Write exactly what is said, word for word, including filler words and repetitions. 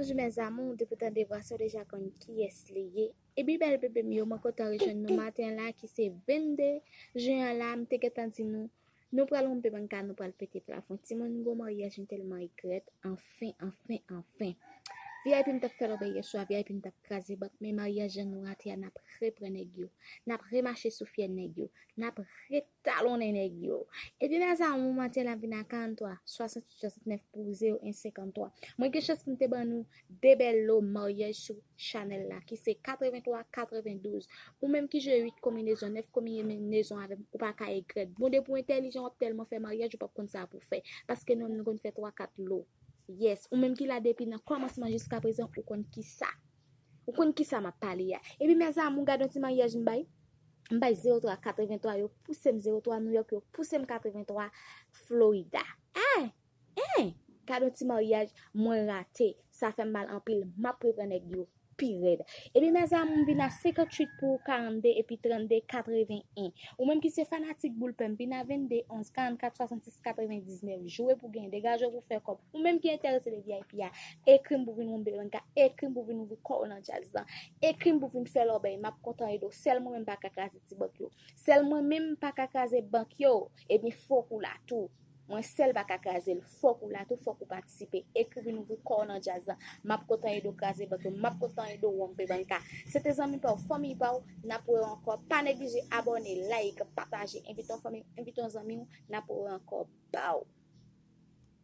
Bonjou mes amours, depi w tande vwa sa w deja konn kiyès li ye. Epi bèl bebe m yo, mwen kontan rejwenn nou maten la ki se vennde jen an la, m te gentan di nou, nou pral wonpe banka, nou pral pete plafon. Timoun, gwo maryaj, m tèlman regrèt, anfen, anfen, anfen. V I P m t ap fè lòbèy yèswa, V I P m t ap kraze bank, men maryaj jan nou rate a, n ap repran nèg yo, n ap remache sou fyèl nèg yo, n ap retalonnen nèg yo. Epi mes amours, maten la vin a karant twa, swasant uit, swasant nèf pou zewo en, senkant twa. Mwen gen chans pou m te ban nou de bèl lo maryaj sou chanèl la, ki se katreven twa, katreven douz. Ou menm ki jwe uit konbinezon, nèf konbinezon avè m, ou pa ka regrèt. Bon, depi w entèlijan, w ap tèlman fè maryaj, ou p ap konn sa pou w fè. Paske nou menm nou konn fè twa kat lo. Yes, ou menm ki la depi nan kòmansman jiska prezan, ou konn kisa. Ou konn kisa m ap pale a. Epi mes amours, gade yon ti maryaj m bay. M bay zewo twa katreven twa, yo pouse m zewo twa New York, yo pouse m katreven twa Florida. Hein! Hein! Gade yon ti maryaj mwen rate. Sa fè m mal anpil. M ap repran nèg yo pi rèd. Epi mes amours, m vin a senkant uit pou karannde epi trannde katreven en. Ou menm ki se fanatik boul pè m, vin a vennde onz, karannkat, swasannsis, katrevendiznèf. Jwe pou gen, degaje w pou fè kòb. Ou menm ki enterese de V I P a, ekri m pou vin wonbe banka, ekri m pou vin ouvri kò w nan djaz lan. Ekri m pou vin fè lòbèy, m ap kontan ede w. Sèl mwen menm pa ka kraze ti bank yo. Sèl mwen menm pa ka kraze bank yo. Epi fòk ou la tou. Mwen sèl pa ka kraze l. Fòk ou la tou, fòk ou patisipe. Ekri vin ouvri kò w nan djaz lan. M ap kontan ede w kraze bank yo. M ap kontan ede w wonpe banka. Se te zanmi pa w, fanmi pa w. N ap wè w ankò. Pa neglije abòne, like, pataje. Envite yon fanmi, envite yon zanmi w. N ap wè w ankò. Baw!